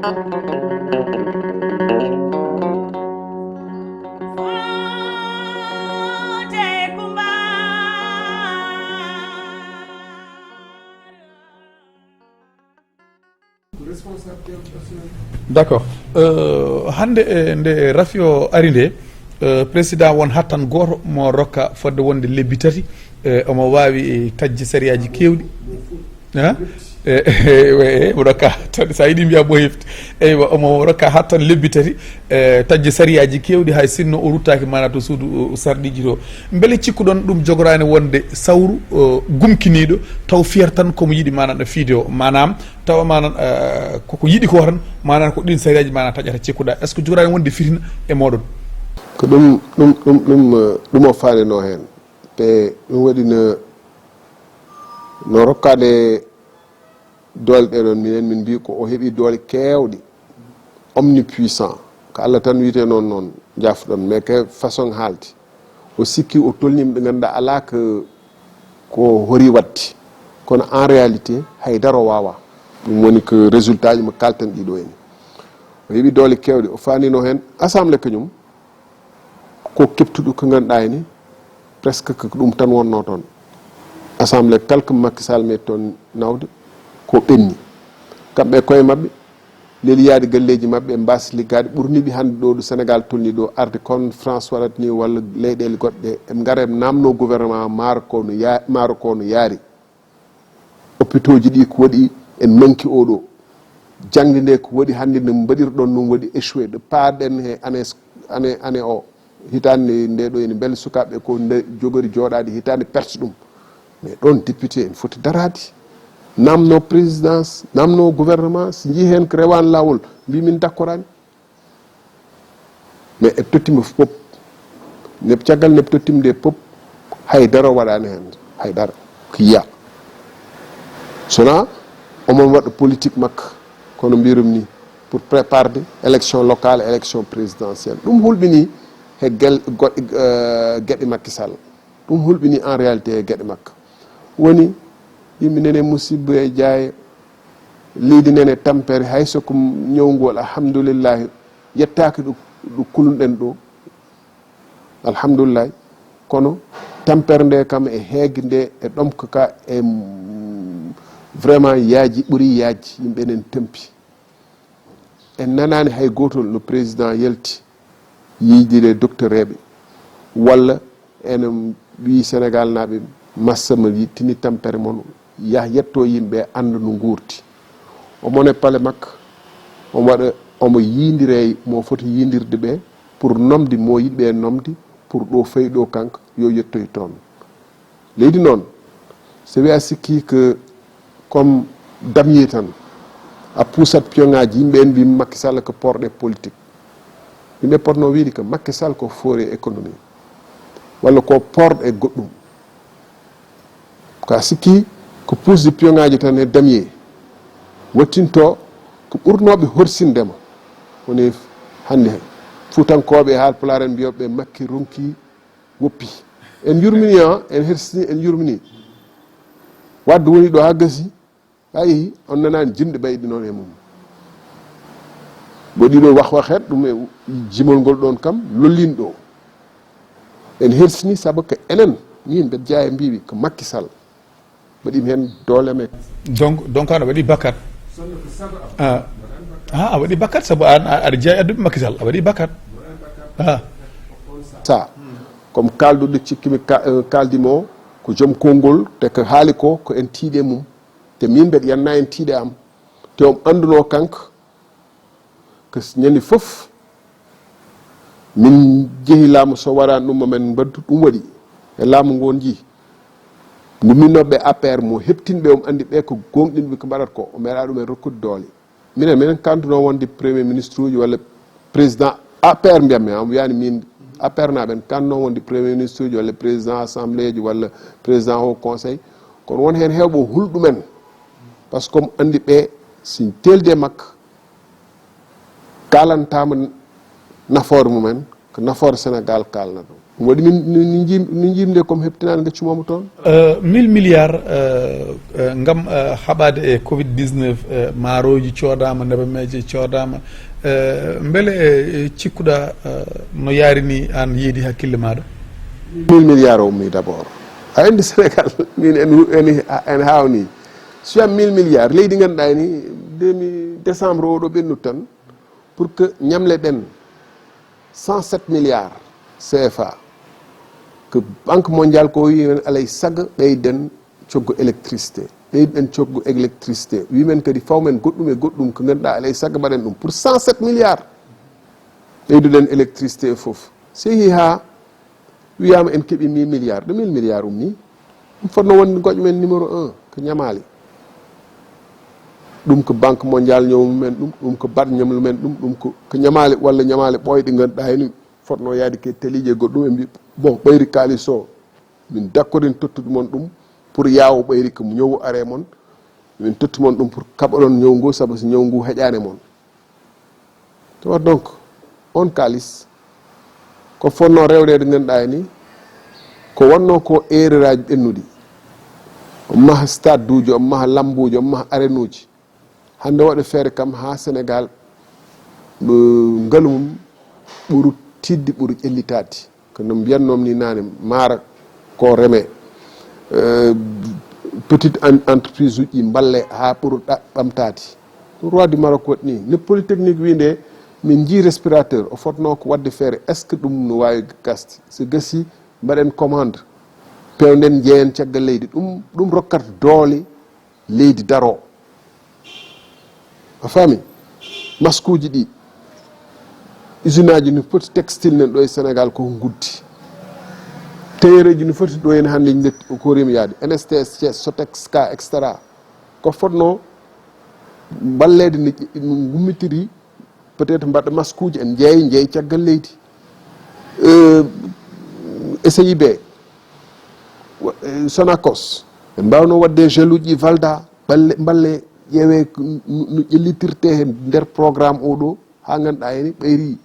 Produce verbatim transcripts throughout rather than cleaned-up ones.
D'accord. Euh, hannde, e nde Rafi o ari nde, euh, président won hattan gooto mo rokka fodde wonde lebbi tati, euh, omo waawi taƴde sariyaaji keewɗi. Ha? E, e, e, mo rokka tan, so a yiɗi mbiya mo hefti. Eywa, omo rokka hattan lebbi tati, e, taƴde sariyaaji keewɗi, hay sinno o ruttaaki maana to suudu, o, sarɗiiji to. Mbele cikkuɗon ɗum jogoraani wonde sawru, o, gumkiniiɗo, taw fier tan komo yiɗi maana no fiide o, maanaam tawa maana, eh, koko yiɗi ko tan, maana ko ɗin sariyaaji maana taƴata cikkuɗa. Est-ce que jogoraani wonde fitina e mooɗon? Ko ɗum, ɗum, ɗum, ɗum, eh, ɗum o faalino heen. Te ɗum waɗi no, no rokkaade doole ɗe ɗon, minen min mbii ko o heɓi doole keewɗi, omnipuissant. Ko Allah tan wiyetee noon, noon njaafo-ɗon, mais que façon haalde. O sikki o tolnii ɓe ngannduɗaa alaa ko, ko hori waɗde. Kono en réalité, hay dara o waawaa. Ɗum woni ko résultat ji mo kaalten ɗii ɗoo ene. O heɓi doole keewɗe, o faandiino heen assemblée kañum, ko keɓtuɗo ko ngannduɗaa ene, presque ko ɗum tan wonnoo toon. Assemblée kala ko Macky Sall meeɗi toon nawde, ko ɓenni. Kamɓe e koye maɓɓe, leli yaade galleeji maɓɓe, ɓe mbaasa liggaade, ɓurni ɓe hannde ɗo, ɗo Sénégal tolni ɗo, arde kon France waɗata ni, walla leyɗeele goɗɗe, ɓe ngara ɓe naamno gouvernement, maaro ko no ya-, maaro ko no yaari. Hôpitaux ji ɗi ko waɗi en manque oo ɗo. Jaŋde nde ko waɗi hannde no mbaɗirɗon ɗum waɗi échoué, ɗo paaɗen he année, année, année o. Hitaande nde ɗo ene mbele sukaaɓe ko nde jogori jooɗaade hitaande perte ɗum. Mais ɗon député en foti daraade. Naamno présidence, naamno gouvernement, so njii heen ko rewaani laawol, mbii min dakkoraani. Mais eɓe tottima fof. Neɓ-, caggal neɓe tottima nde fof, hay dara o waɗaani heen, hay dara. Ko yiya. Sona omon waɗa politique makko, kono mbirum ni, pour préparer élection locale, élection présidentielle. Ɗum hulɓini he gel-, goɗɗe, eh, geɗe Macky Sall. Ɗum hulɓini en réalité e geɗe makko. Woni yimɓe nene musiɓɓe e jaaye, leydi nene tampere, hay so ko ñaw ngol, alhamdulillahi, yettaaki ɗo, ɗo kulunɗen ɗo, alhamdulillahi. Kono tampere nde kam e heege nde e ɗomka ka e, mm, vraiment yaaji, ɓuri yaajde, yimɓe enen tampi. En nanaani hay gootol no président yalti yiidire docteur eɓe, walla ene wii Sénégal naaɓe, massa ma yittini tampere mon, yah yetto yimɓe, annda no nguurti. Omon e pale makko, omo waɗa, omo yiindire mo foti yiindirde ɓe, pour nomde mo yiɗi ɓe nomde, pour ɗo fayi ɗo kanko, yo yettoy toon. Leydi noon, so wi a sikki ko comme damier tan, a puusat pion ŋaaji, yimɓe en mbi Macky Sall ko porɗe politique. Yimɓe potno wiide ko Macky Sall ko foore économie, walla ko porɗe goɗɗum. Ka sikki ko puusde pion ŋaaji tan e damier, wattinto ko ɓurnooɓe horsindema. Woni hannde Fuutankooɓe e Haalpulaar en mbiyoɓe Macky ronki woppi. En yurmini, en hersini, en yurmini. Wadde woni ɗo haa gasi, a yehi, on nanaani jimɗe bayɗi noon e mum. Mbo ɗiɗo wah wahet ɗum e jimol ngol ɗon kam, lollin ɗo. En hersini sabu ko enen, min mbeɗa jeyaa e mbiimi ko Macky Sall. Mbaɗi mi heen doole men. Donc, donc aɗa waɗi bakkat. Ah. Ah, a waɗi bakkat sabu an, a, aɗa jeyaa e adduɓe Macky Sall. A waɗi bakkat. Ah. Sa, comme kaalduɗo cikkimi ka-, eh, kaaldi mo, ko joom konngol, te ko haali ko, ko en tiiɗe mum. Te min mbeɗa yanna en tiiɗe am. Te on annduno kanko, ko s-, ñande fof min jehi laamu, so waɗaani ɗum, mamin mbaddu. Ɗum waɗi e laamu ngon jii. Ngumminooɓe A P R mo heptinɓe, omo anndi ɓe ko gooŋɗinɓe ko mbaɗata ko, o meeɗa ɗum en rokkude doole. Minen, minen kanduno wonde premier ministre uji walla président A P R mbiyatmi, am wiyani min A P R naaɓe en kanno wonde premier ministre uji walla président assemblée ji walla président haut conseil. Kono won heen heewɓe o hul ɗumen. Par ce que omo anndi ɓe, si teeldi e makko, kaalantama nafoore mumen, Ko nafoore Senegaal kaalnata ɗum. Ɗum waɗi min, min, min njiim-, min njiimde comme heɓtinaani ngaccu moomo toon. Euh, mille milliards, euh, euh, ngam, euh, haɓaade e covid dix-neuf, euh, maarooji coodaama, nebameeje coodaama. Euh, mbele, euh, cikkuɗaa, euh, no yaari ni aan yeedi hakkille maaɗa? Mille milliards o ummii d'abord. A anndi Senegaal, min en, en, en haawnii. Si a mille milliards, leydi ngannduɗaa ni, deux mille décembre o ɗo ɓennu tan, pour que ñamle ɗen cent sept milliards C F A, que Banque Mondiale ko wi men alay sago ɓeyden coggu électricité, ɓeyden coggu électricité, wi men kadi faw men goɗɗum e goɗɗum ko ngannduɗaa alay sago mbaɗen ɗum pour cent sept milliards. Ɓeyduɗen électricité e fof. Sehi ha wiyama en keeɓi mille milliards. Ɗo mille milliards ummi? Ɗum fotno wonde goƴ men numéro un ko ñamaali. Ɗum ko Banque Mondiale ñaw men ɗum, ɗum ko bat ñaw men ɗum, ɗum ko, ko ñamaali walla ñamaali ɓooyɗi ngannduɗaa heen fotno yaade ke teliije goɗɗum e mbi, bon, ɓayri kaalis o, min dakkorin tottude mon ɗum pour yaawo ɓayri ko ñawu are mon, min totti mon ɗum pour kaɓoɗon ñaw ngu, sabu so ñaw ngu heƴaani mon. Tawa donc, on kaalis, ko fotno rewreede ngannduɗaa ni, ko wonno ko erreur aji ɓennuɗi. O maha stade uji, o maha lambuuji, o maha arenuuji. Hannde waɗa feere kam haa Senegaal, ɓe, ngalu mum ɓuru tiiɗde, ɓuru ƴellitaade. Ko no mbiyatnoo mi ni naane, maaro ko remee, euh, petite en-, entreprise uji mballe haa ɓura ɗa-, ɓamtaade. Ɗum Roi du Maroc waɗi ni. Ne Polytechnique wi nde, min njii respirateur, o fotnoo ko waɗde feere. Est-ce que ɗum no waawi gasde? So gasii, mbaɗen commande, peewnden, njeeyen caggal leydi. Ɗum, ɗum rokkat doole leydi daroo. A faami? Maskuuji ɗi, usine aji no foti textile nen ɗo e Sénégal ko nguddi. Tailleur eji no foti ɗo en hannde nde ko rimi yaade. N S T S, Thiès, Sotex, ka, et cetera. Ko fotno balleede ne, no ngummitiri, peut-être mbaɗa maskuuji, en njeey, njeey caggal leydi. Euh, S I B, wa-, euh, Sonacos, en mbaawno waɗde geluuji Valda, ɓalle, mballe ƴeewee ko n-, n-, no ƴellitirtee he nder programme o ɗo, haa ngannduɗaa heen ɓayri,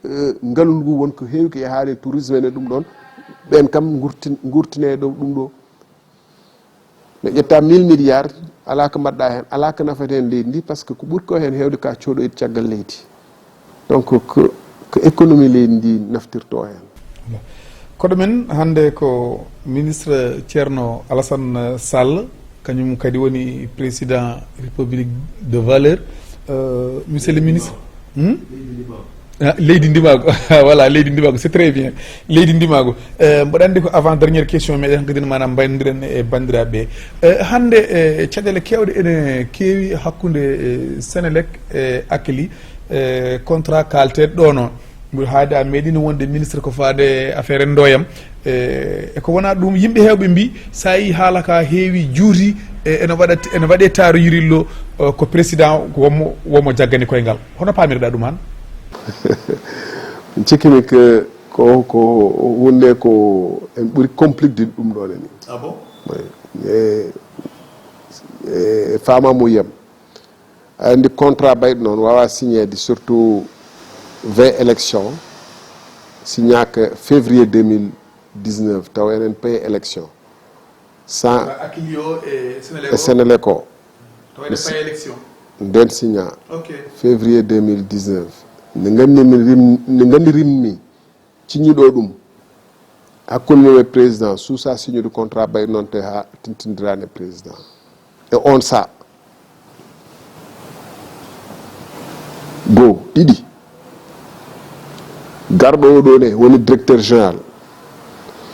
eh, ngalu ngu won ko heewi ko yahaade tourisme ene ɗum ɗoon, ɓeen kam ngurtin-, ngurtinee ɗo ɗum ɗo. Nde ƴetta mille milliards, alaa ko mbaɗɗa heen, alaa ko nafata heen leydi ndi, parce que ko ɓuri ko heen heewde ka coɗoyde caggal leydi. Donc, ko, ko économie leydi ndi naftirto heen. Koɗo men hannde ko ministre Thierno Alassane Sall, kañum kadi woni président République de valeur. Euh, monsieur le ministre, hmm? Ah, leydi ndimaagu. Voilà, leydi ndimaagu, c'est très bien. Leydi ndimaagu. Eh, mboɗo anndi ko avant dernière question meɗen hankadin maanaam mbayndiren e banndiraaɓe ɓe. Eh, hannde, eh, caɗeele keewɗe ene keewi hakkunde, eh, Senelec e Akilee, eh, contrat kaalteeɗo ɗo noon. Mboɗo haade a meeɗino wonde ministre ko faade affaire en ndoyam. Eh, e ko wonaa ɗum, yimɓe heewɓe mbi, so a yii haala ka heewi juuti, eh, ene waɗa, ene waɗe taaru yirillo, eh, ko président womo, womo jaggani koyngal. Hono paamirɗa ɗum aan? Mi cikkimi ko, ko, ko huunde ko en ɓuri compliqué ɗum ɗo ni. Ah bon? Oui. E, e faamamuya am. A anndi contrat bayɗo noon waawaa signeede, surtout vingt élections, signaaka février deux mille dix-neuf, tawa enen paye élection. Sans Akilee o e Senelec e o. Senelec o. Tawa enen paye élection. Nden signa. Ok. Février deux mille dix-neuf. Nde nganndi min rim-, nde nganndi rimmi. Signuɗo ɗum hakkunde mum e président, suusa signude contrat bay noon te haa tintindiraani e président. E on saa, goo, ɗiɗi, garɗo o ɗo ne woni directeur général,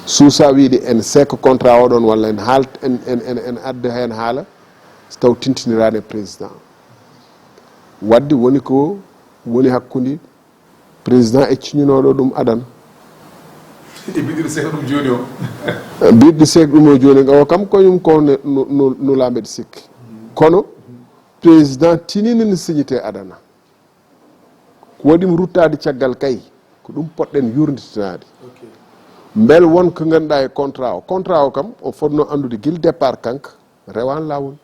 suusa wiide en seeka contrat o ɗon walla en haalt, en, en, en, en adda heen haala, so taw tintindiraani e président. Wadde woni ko woni hakkunde Président e ciñunooɗo ɗum adana. E biɗɗo seeka ɗum jooni o. Biɗɗo seeka ɗum o jooni o kam koñum ko ne-, no, no, no laambeɗe sikki. Kono président tinini no signité adana. Ko waɗi mo ruttaade caggal kay, ko ɗum poɗɗen yurnitinaade. Ok. Mbel won ko ngannduɗaa e contrat o. Contrat o kam, o fotno anndude gila départ kanko, rewan laawol.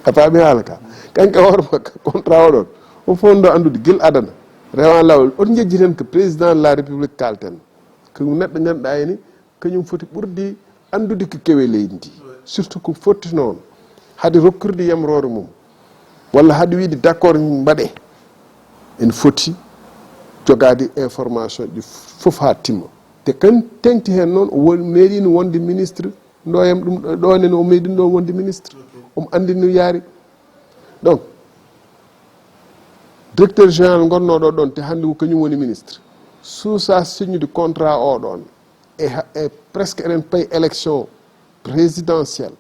A faami haala ka? Kanko e hoore makko, contrat o ɗon, o fotno anndude gila adana. Rewa lawol, on njejjiten ko président de la république kalten, ko neɗɗo ngannduɗaa ene kañum foti ɓurdi anndude ko kewi e leydi ndi, surtout ko foti noon hade rokkirde yamroore mum, walla hade wiide d'accord mbaɗe, ene foti jogaade information ji fof haa timma. Te kan teŋti heen noon, o woni, meeɗino wonde ministre, ɗo em ɗum ɗo, ɗo nen o meeɗino ɗo wonde ministre. Omo anndi no yaari. Donc, directeur général ngonnooɗo ɗoon, te hannde ko kañum woni ministre, suusa signude contrat o ɗoon, e ha-, e presque eɗen payi élection présidentielle.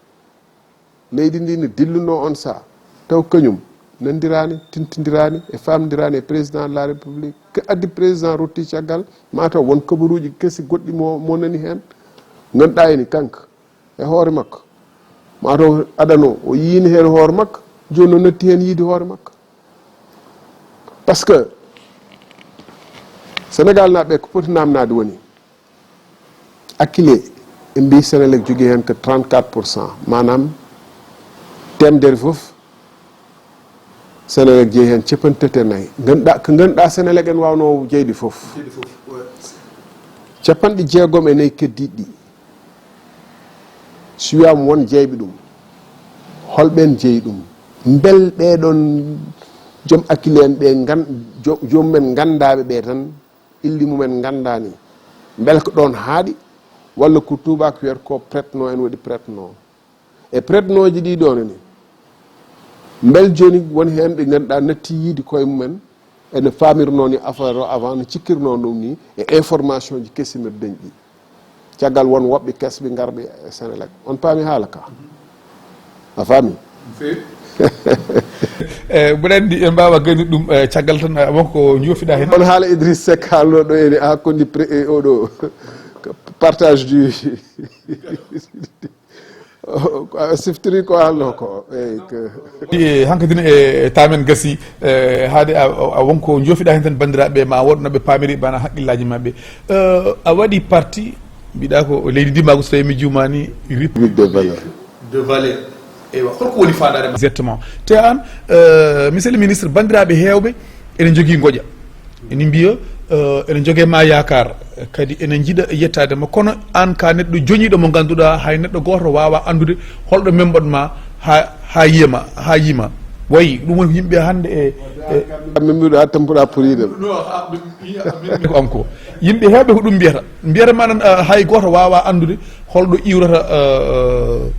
Leydi ndi no dillunoo on saha, taw kañum nanndiraani, tintindiraani e faamdiraani e président de la république. Ko addi président rutti caggal, mataw won kabaruuji kesi goɗɗi mo, mo nani heen, ngannduɗaa ene kanko e hoore makko, mataw adano o yiini heen hoore makko, jooni o natti heen yiide hoore makko. Par ce que Sénégal naaɓe ko poti naamnaade woni, Akile, ɓe mbi Senelec jogii heen ko trente-quatre pour cent, maanaam teemedere fof, Senelec jeyi heen capanɗe tati e nayi. Ngannduɗaa, ko ngannduɗaa Senelec en waawnoo jeyde fof. Jeyde fof, ouais. Capanɗe jeegom e nayi keddiiɗi ɗi, so wiyaama won jeyɓe ɗum, holɓeen jeyi ɗum? Mbel ɓee ɗoon joom Akile en ɓe ngan-, jo-, joom men nganndaaɓe ɓe tan, illi mumen nganndaani, mbel ko ɗoon haaɗi, walla ko tuubaako wiyata ko prête-noo en waɗi prête-noo? E prête-nooji ɗi ɗoon ni, mbel jooni won heen ɓe ngannduɗaa natti yiide koye mumen, ene faamirnoo ni affaire o avant, no cikkirnoo ɗum ni, e information ji kesi mbeɗa dañi ɗi. Caggal won woɓɓe kesɓe ngarɓe e Senelec. On paami haala ka? A faami? Feewi. Eh, mboɗo anndi en mbaawa gaynude ɗum, eh, caggal tan, eh, wonko njoofiɗaa heen. On haala Idriss Seck haalnoo ɗo ene, a hakkundi pré-, eh, oɗo partage du, a siftiri ko haalnoo ko, eyi, ko. E, hankadine, e, taamen gasi, e, haade a, a, a wonko njoofiɗaa heen tan, banndiraaɓe, ma wood no ɓe paamiri bana haqqillaaji maɓɓe. Eh, a waɗi parti, mbiɗa ko leydi ndi, ma ko so tawi mi juumaani, République des valeurs. De valeur. Eywa, holko woni faandaare ma? Exactement. Te aan, eh, monsieur le ministre, banndiraaɓe heewɓe ene njogii ngoƴa. Ene mbiya, eh, ene njogee ma yaakaar, kadi ene njiɗa yettaade ma. Kono aan ka neɗɗo joñiiɗo mo ngannduɗaa hay neɗɗo gooto waawaa anndude holɗo memboɗ ma haa, haa yiya ma, haa yii ma. Wayi, ɗum woni yimɓe hannde e, e Min mbiɗo haa tampuɗa poriɗam. No, a, mi, mi, mi, ko am ko. Yimɓe heewɓe ko ɗum mbiyata. Mbiyata ma nan, ah, hay gooto waawaa anndude holɗo iwrata, ah,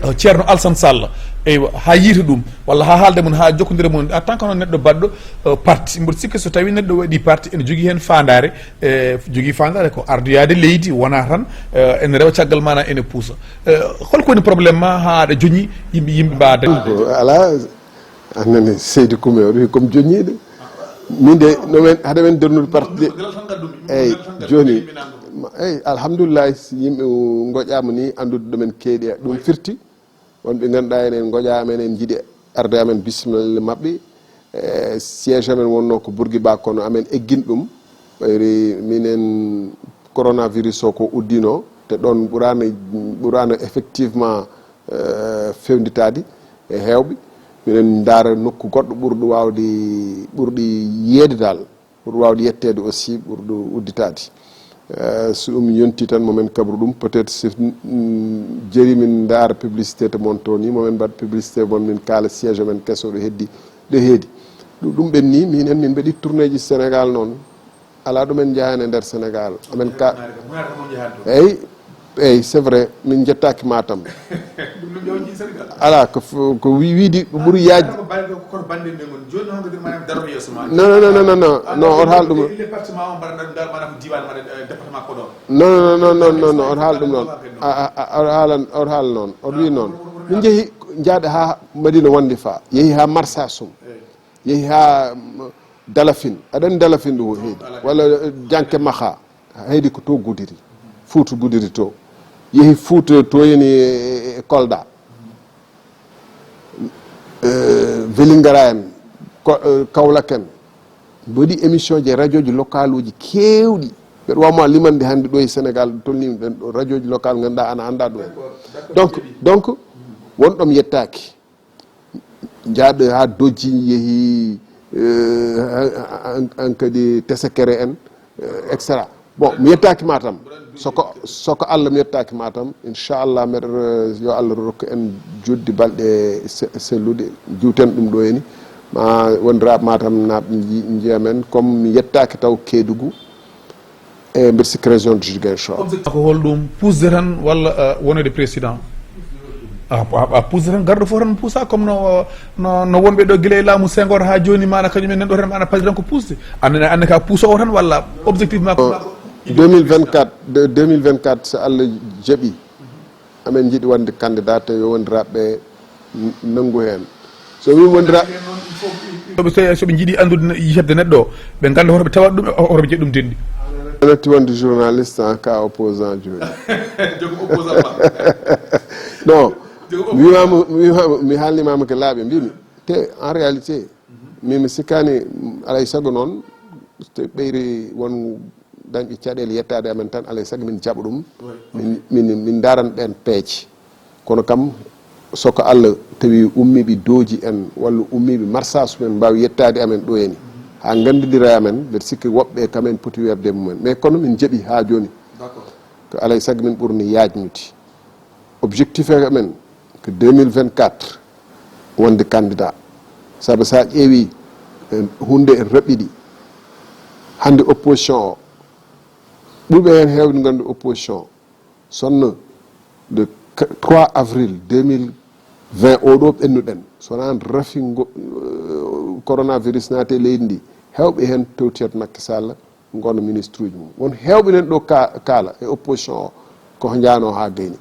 ah, Ceerno Alsan Sall. Eywa, haa yiita ɗum, walla haa haalda mum, haa jokkondira mum. En tant que noon neɗɗo baɗɗo, ah, parti, mboɗo sikki so tawii neɗɗo waɗii parti, ene jogii heen faandaare, e jogii faandaare ko ardoyaade leydi, wonaa tan, ah, ene rewa caggal maana ene puusa. Eh, holko woni problème ma haa aɗa joñi yimɓe, yimɓe mbaɗa? Ko alaa, a nani Seydi Kume, o wi comme joñiiɗo. Min de, no men, haɗa men darnude parti de. Eyyi, jooni, eyyi, alhamdulillah, yimɓe ngoƴaama ni anndude ɗo men keeɗi. Ɗum firti, wonɓe ngannduɗaa enen ngoƴaama, enen njiɗi arde amen, bisimilla maɓɓe. E siège amen wonnoo ko Bourguiba, kono amen eggin ɗum. Ɓayri minen coronavirus o ko uddino, te ɗon ɓurano, ɓurano effectivement, eh, fewnditaade e heewɓe. Minen ndaara nokku goɗɗo ɓurɗo waawde, ɓurɗo yiyeede dal, ɓurɗo waawde yetteede aussi, ɓurɗo udditaade. Eh, so ɗum yonti tan, momin kabru ɗum, peut-être si, mm, jeri min ndaara publicité to mon to ni, momin mbaɗ publicité mon, min kaala siège men keso ɗo heddi, ɗo heedi. Ɗum, ɗum ɓenni, minen min mbaɗi tournéeji Sénégal noon. Alaa ɗo men njahaani e nder Sénégal. Amen ka-, eyyi, eyyi, c'est vrai, min njettaaki Matam. Alaa, ko f-, ko wi-, wiide ko ɓuri yaajde. Non, non, non, non, non, non, on haal ɗum. Non, non, non, non, non, non, on haal ɗum noon. A, a, a, on haala, on haala noon, on wi noon. Min njehi, njaaɗe haa Madina Wandifa, yehi haa Marsasum, yehi haa, mm, Dalafin. Aɗa anndi Dalafin ɗum heedi? Walla, eh, Janke Maha, heedi ko to Gudiri. Fuuta Gudiri to. Yehi Fuuta to yani e, e, e Kolda. Eh, Vélingara en, ko, eh, Kaolack en. Mbaɗi émission ji e radio ji local uji keewɗi. Mbeɗa waawma limande hannde ɗo e Sénégal, ɗo tolni ɗen ɗo radio ji local, ngannduɗaa ana annda ɗum en. Donc, donc, won ɗo mi yettaaki. Njaaɗo haa Dodji, yehi eh, han- han- han kadi tesekere en, eh, et cetera. Bon, mi yettaaki Matam. Soko, soko Allah mi yettaaki Matam, inchallah, mbeɗa, eh, yo Allah rokku en juutde balɗe se- selluɗe, juuten ɗum ɗo heni. Ma wondiraaɓe Matam naaɓe nji- njiya men, comme mi yettaaki taw Keedugu, e mbeɗa sikki région de Ziguinchor. Ko holɗum, puusde tan walla, eh, wonede président? A, a, a puusde tan, garɗo fof tan puusa, comme no, no, no wonɓe ɗo gila e laamu Senghor haa jooni, mana kañum en nan ɗo tan, mana président ko puusde. Anne, anne ka puusowo tan walla objectif makko? deux mille vingt-quatre, de- deux mille vingt-quatre, so Allah jaɓi, amen njiɗi wonde candidat, te yo wondiraaɓe n- nanngu heen. So min wondiraaɓe, Soɓe, soɓe njiɗi anndude ne- heɓde neɗɗo o, ɓe ngannda hoto ɓe tawat ɗum, hoto ɓe jeɗ ɗum denɗi. Natti wonde journaliste en cas opposant jooni. Jogo opposant ma. Non, mi wimama, mi wimama, mi haalnimama ko laaɓi mbimi. Te en réalité, min mi sikkani, alay sago noon, te ɓeyri won dañɓe caɗele yettade amen tan, alay sago min jaɓa ɗum. Min, min, min ndaran ɓen peeje. Kono kam, soko Allah tawi ummiɓe dooji en walla ummiɓe marsasu men mbawi yettade amen ɗo heni, ha gandidira e amen, mbeɗa sikki woɓɓe kam en poti werde mumen, mais kono min jaɓi ha joni. Ko alay sago min ɓurni yajnude. Objectif e amen ko deux mille vingt-quatre wonde candidat. Saabu sa ƴeewi, eh, hunde en raɓɓiɗi. Hande opposition o, ɓuuɓe hen hewde gandi opposition o, sonno de trois avril deux mille vingt oɗo ɓennuɗen, so wonani rafi ngo, eh, coronavirus naati e leydi ndi, hewɓe hen tawtoyat Macky Sall, gona ministre uji mum. Won hewɓe nan ɗo ka- kaala e opposition o, ko jano ha gayni.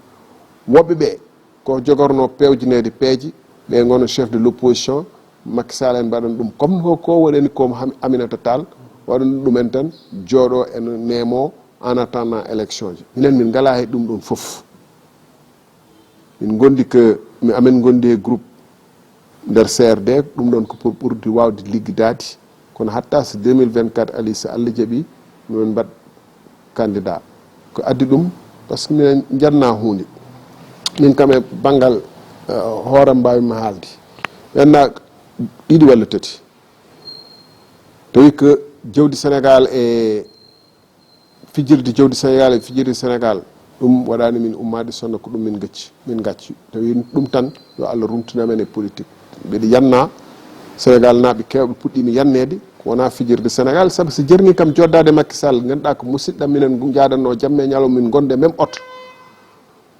Woɓɓe ɓe ko jogorno pewjinede peeje, ɓe gona chef de l'opposition, Macky Sall en mbaɗan ɗum comme no ko waɗani ko Ham- Aminata Tall, waɗan ɗum en tan, jooɗo en nemo en attendant élection ji. Minen min ngala he ɗum ɗon fof. Min gondi ko mi amen gondi e groupe nder C R D, ɗum ɗon ko pour ɓurdi wawde liggidade. Kono hatta so deux mille vingt-quatre ali, so Allah jaɓi, min mbaɗ candidat. Ko addi ɗum, parce que minen janna hunde. Min kam e banngal, eh, hoore mbawi mi haalde. Ɓenna ɗiɗi walla tati. Tawi ko jawdi Sénégal e fijirde jawdi Sénégal e fijirde Sénégal, ɗum waɗani min ummade sonno, ko ɗum min gacci, min gacci. Tawi ɗum tan, yo Allah runtinamen e politique. Mbeɗa yanna Sénégal naaɓe kewɓe puɗɗimi yannede, ko wona fijirde Sénégal, saabu so jarni kam joddade Macky Sall, ganduɗa ko musidɗam, minen jadanno jamme ñalawma, min gonde même oto.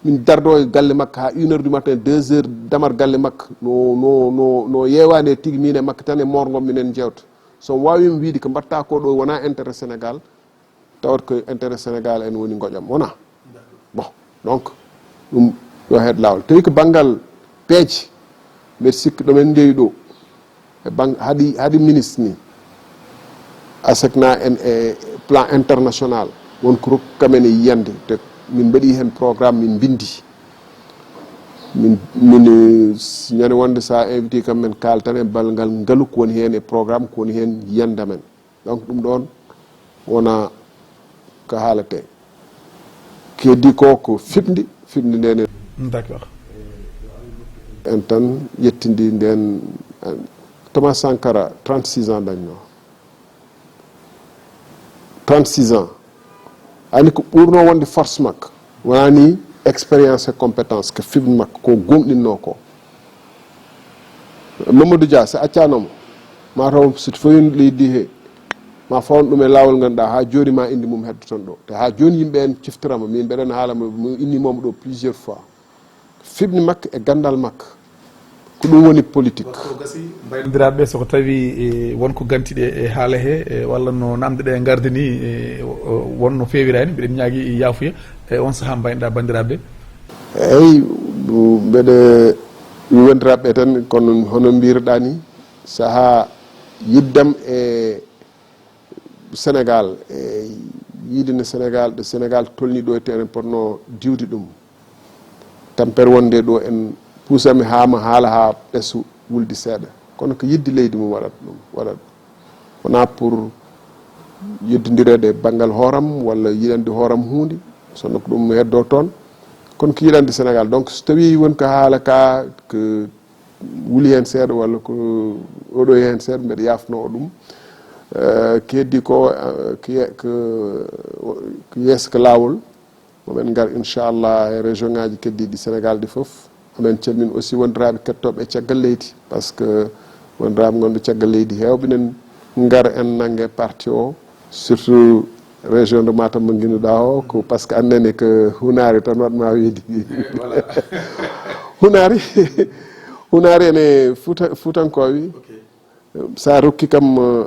Min dardo e galle makko ha une heure du matin, deux heures, damar galle makko, no, no, no, no yewani e tigi min e makko tan e morgo minen jewta. So wawimi wiide ko mbatta ko ɗo wona intérêt Sénégal, tawat ko intérêt Sénégal en woni goƴam, wona? Bon, donc ɗum yo heed lawol. Tawi ko banngal peeje, mbeɗa sikki ɗo min ndewi ɗo e bang haɗi haɗi ministre ni, asakna en e plan international, won ko rokki kamen e yiyande, te min mbaɗi hen programme, min mbindi. Min min eh, ñande wonde sa invité kam, men kaltan e ballal ngal ngalu ko woni hen e programme ko woni hen yiyande men. Donc ɗum ɗon wona ko haalate. Ko heddi ko ko fiɓndi, fiɓndi nde ne. D'accord. En tan yettindi nden, eh, Thomas Sankara, trente-six ans dañno. Trente-six ans. Ani ko ɓurno wonde force makko, wonani expérience e compétence ko fiɓndi makko, ko gomɗinno ko. Mamadou Dia, so accanomo, ma taw so foyin leydi he, ma fawn ɗum e laawol, ganduɗa ha joni ma indi mum heddo ton ɗo. Te ha joni yimɓe en ciftorama, min mbeɗen haalama mo inni momo ɗo plusieurs fois. Fiɓndi makko e gandal makko, ko ɗum woni politique. Bandiraɓe, soko tawi, e, wonko gantiɗe e haala he, e, walla no namde ɗe gardi ni, e, o- o- wonno fewirani, mbiɗen ñaagui yaafuya e on saaha mbaynoɗa bandiraɓe. Eyyi, mbeɗa wi wondiraaɓe tan, kono hono mbirɗa ni, saaha yiddam e Sénégal, e yiide no Sénégal, ɗo Sénégal tolni ɗo e tenen potno diwde ɗum. Tampere wonde ɗo en puusami ha ma haala ha ɓesu wuldi seeɗa. Kono ko yidde leydi mum waɗat ɗum, waɗat. Wona pour yeddondireede e banngal hooram walla yiɗande hooram huunde, sonno ko ɗum heddo toon. Kono ko yiɗande Sénégal. Donc so tawi won ko haala ka ko wuli heen seeɗa walla ko oɗo heen seeɗa, mbeɗa yaafnoo ɗum. Eh, ko heddi ko, eh, ko ye- ko- ko yeeso ko laawol. Momin ngar inchallah e région ngaji keddiɗi Sénégal ɗi fof. Amin calmin aussi wondiraaɓe kettooɓe e caggal leydi, parce que wondiraaɓe ngonɓe caggal leydi heewɓe nen ngar en nange parti o, surtout région de Matam mo nginuɗa o, ko parce que annene ko hunaari tan waɗma weedi. Hunaari. Hunaari ene futa futankowi. Sa rokki kam, euh,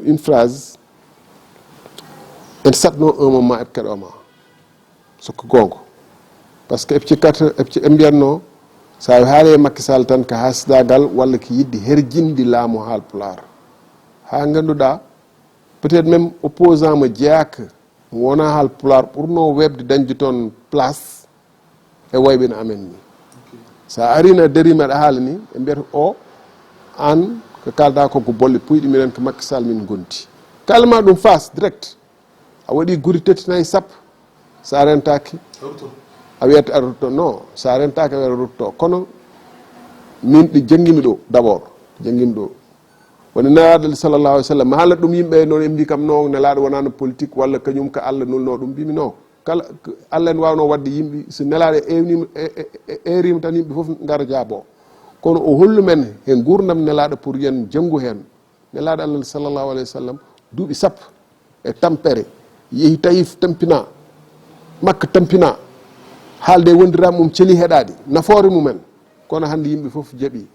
une phrase, en satno un moment et keɗoma. Soko gongo. Parce que epci kat epci embiyatno, sa haali e Macky Sall tan ka hasidagal walla ki yidde herjinde laamu haal pulaar. Ha ganduɗa, peut-être même opposant mo jeyaka, mo wona haal pulaar ɓurno webde dañde toon place e wayɓe no amen ni. Sa arino a darima aɗa haala ni, ɓe mbiyata o, an ko kalda ko ko bolle puyɗi, minen ko Macky Sall min gondi. Kalma ɗum face direct. A waɗi guri tati nayi sappo, sa rentaki a wiyata a rutto. Non, sa rentaki a wiyata rutto. Kono min ɗi janngimi ɗo d'abord, janngimi ɗo. Woni nelaɗo sallallahu alaihi wasallam, haala ɗum yimɓe noon, en mbi kam non nelaɗo wonano politique walla kañum ko Allah nulno ɗum. Mbimi non, kala Allah en wawno wadde yimɓe, so nelaɗo ewnima e- e- e- erima tan yimɓe fof ngara jaabo. Kono o hollu men he gurdam nelaɗo pour yen janngu hen. Nelaɗo Allah sallallahu alaihi wasallam duuɓi sappo e tampere, yehi Tayif tampina, Makka tampina, haalde e wondiram mum celi heɗaɗi nafoore mumen. Kono hannde yimɓe fof jaɓi.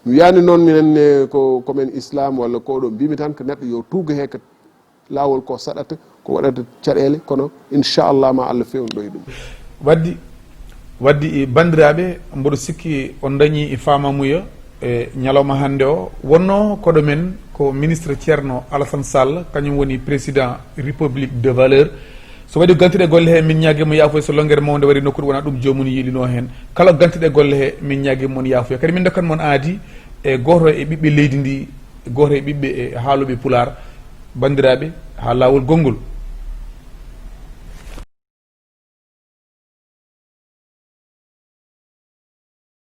Mi wiyani noon minen ne ko komin islam walla ko ɗo, mbimi tan ko neɗɗo yo tuugo he ko laawol ko saɗata, ko waɗata caɗeele, kono inchallah ma Allah fewndo e ɗum. Waddi waddi e bandiraɓe, mboɗo sikki on dañi e famamuya e ñalawma hannde o. Wonno koɗo men ko ministre Ceerno Alassane Sall, kañum woni président République de valeur. So waɗi gantuɗe golle he, min ñaagimo yaafoy so longere mawde wari nokkude wona ɗum jomum yiɗino hen. Kala gantuɗe golle he, min ñaagimo mon yaafoya. Kadi min dokkat mon aadi e goto e ɓiɓɓe leydi ndi, goto e ɓiɓɓe e haaloɓe pulaar, bandiraɓe, ha lawol gongol.